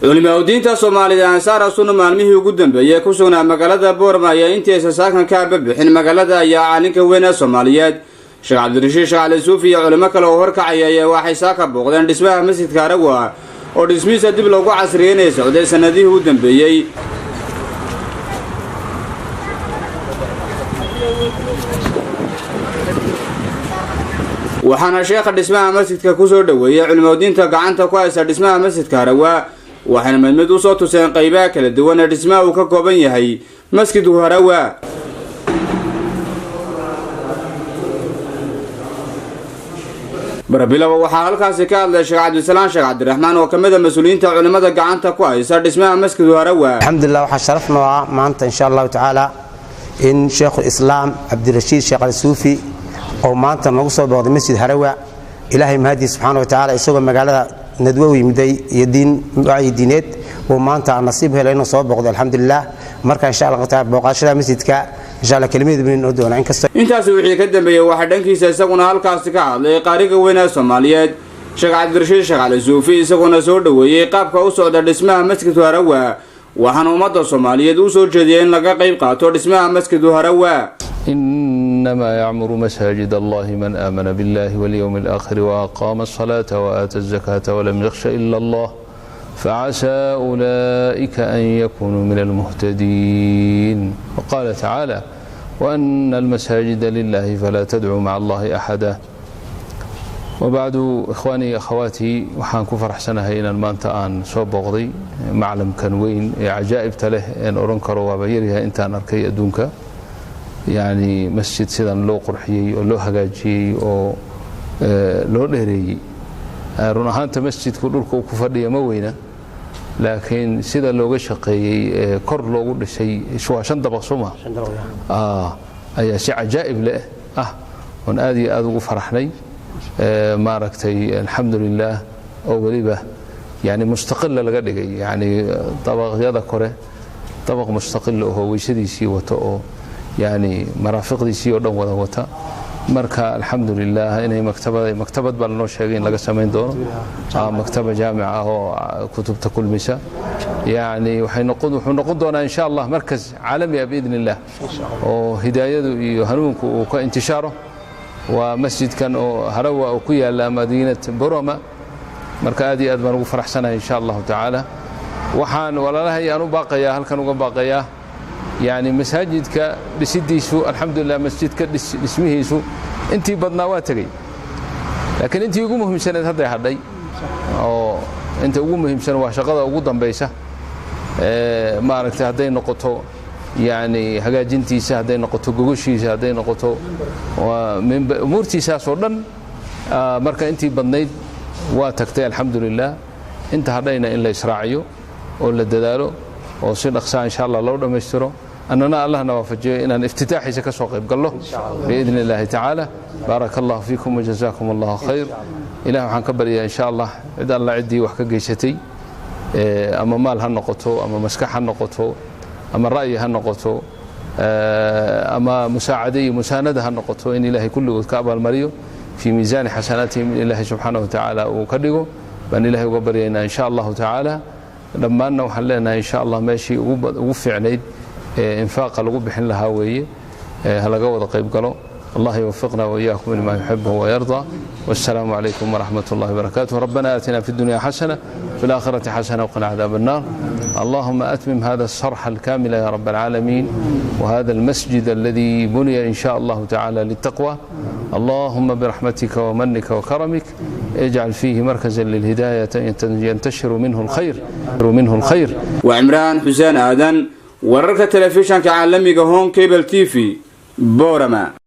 Culimaudiinta Soomaalida Ansaar Sunna maalmihii ugu dambeeyey ku sugnaa magaalada Boorama ayaa intiisa saakan ka babixin magaalada ayaa caalinka weyn ee Soomaaliyeed, Sheekh Cabdirashiid Sheekh Cali Suufi, iyo culimo kale oo horkacaya ayaa waxay saaka booqdeen dhismaha masjidka Harawa oo dhismihiisa dib loogu casriyeynaya socday sanadihii u dambeeyey. Waxaana sheekha dhismaha masjidka kusoo dhoweeyey culimaudiinta gacanta ku haysa dhismaha masjidka Harawa, waxayna mid mid usoo tuseen qaybaha kala duwan ee dhismaha uu ka kooban yahay masjidku Harawa. Barbilowa waxaa halkaasi ka hadlay Sheekh Cabdisalaan Sheekh Cabdiraxmaan oo kamid a mas-uuliyiinta culimada gacanta ku haysa dhismaha masjidku Harawa. Alxamdulilah, waxaa sharaf noo ah maanta, insha Allahu tacaala, in Sheekhu Islaam Cabdirashiid Sheekh Ali Suufi oo maanta noogu soo booqday masjid Harawa. Ilaahay mahadii subxaana wa tacala, isagoo magaalada nadwo u yimiday iyo diin wacyi diineed uu maanta nasiib helay inuu soo booqdo, alxamdulilah. Marka insha Allah taala booqashada masjidka, insha Allah kelimadeedu buu inoo doonaa inkastoo. Intaasi wixii ka dambeeyey waxaa dhankiisa isaguna halkaasi ka hadlay qaariga weyn ee Soomaaliyeed, Sheekh Cabdirashiid Sheekh Cali Suufi, isaguna soo dhoweeyey qaabka u socda dhismaha masjidku Harawa, waxaana ummadda Soomaaliyeed u soo jeediyay in laga qayb qaato dhismaha masjidku Harawa. إنما يعمر مساجد الله من آمن بالله واليوم الآخر وأقام الصلاة وآتى الزكاة ولم يخش إلا الله، فعسى أولئك أن يكونوا من المهتدين. وقال تعالى: وأن المساجد لله فلا تدعوا مع الله أحدا. وبعد، إخواني أخواتي، waxaan ku faraxsanahay inaan maanta aan soo booqday maclamkan weyn ee cajaa'ibta leh een odhan karo waaba yaryahay intaan arkay adduunka, yacni masjid sidan loo qurxiyey oo loo hagaajiyey oo loo dheereeyey. Run ahaanta masjidku dhulka uu ku fadhiya ma weyna, laakiin sida looga shaqeeyey ee kor loogu dhisay, waa shan dabaq soma, ayaa si cajaa'ib leh ah oon aad iyo aad ugu faraxnay, maaragtay, alxamdulilah, oo weliba yani mustaqila laga dhigay, yani dabaqyada kore dabaq mustaqil ahoo weysadiisii wato oo yani maraafiqdiisii oo dhan wada wata. Marka alxamdulilah, inay maktabad, maktabad baa lanoo sheegay in laga samayn doono, maktaba jaamic ah oo kutubta kulmisa. Yani waxay noqon, wuxuu noqon doonaa insha Allah markas caalami ah biidn illah oo hidaayadu iyo hanuunku uu ka intishaaro. Waa masjidkan oo Harawa oo ku yaala madiinat Boroma. Marka aad iyo aad baan ugu faraxsanahay insha Allahu tacaala. Waxaan walaalahay aan u baaqayaa, halkan uga baaqayaa, yani masaajidka dhisidiisu, alxamdulilah, masjidka dhismihiisu intii badnaa waa tegey, laakiin intii ugu muhiimsaneed hadday hadhay, oo inta ugu muhiimsan waa shaqada ugu dambaysa, maaragtay, hadday noqoto yani hagaajintiisa, hadday noqoto gogoshiisa, hadday noqoto umuurtiisaas oo dhan. Marka intii badnayd waa tagtay, alxamdulilah. Inta hadhayna in la israaciyo oo la dadaalo oo si dhaqsaa insha Allah loo dhammaystiro, annana Allahna waafajiyo inaan iftitaaxiisa ka soo qayb gallo biidn illahi tacaala. Baaraka Allahu fiikum wajazaakum Allahu khayr. Ilah waxaan ka baryaa insha Allah cid alla ciddii wax ka geysatay, ama maal ha noqoto, ama maskax ha noqoto, ama ra'yi ha noqoto, ama musaacade iyo musaanada ha noqoto, in Ilahay kulligood ka abaalmariyo, fii miisaani xasanaatihim in Ilaahay subxaanahu watacaala uu ka dhigo baan Ilahay uga baryaynaa insha Allahu tacaala. Dhammaanna waxaan leenahay insha Allah meeshii ugu fiicnayd ee infaaqa lagu bixin lahaa weeye, ha laga wada qayb galo. Allah يوفقنا وإياكم لما يحبه ويرضى، والسلام عليكم ورحمة الله وبركاته. ربنا آتنا في الدنيا حسنة، في الآخرة حسنة، وقنا عذاب النار. اللهم أتمم هذا الصرح الكامل يا رب العالمين، وهذا المسجد الذي بني إن شاء الله تعالى للتقوى. اللهم برحمتك ومنك وكرمك اجعل فيه مركزا للهداية ينتشر منه الخير منه الخير. Waa Cimraan Xuseen Aadan, wararka telefishanka caalamiga Horn Cable TV, Boorama.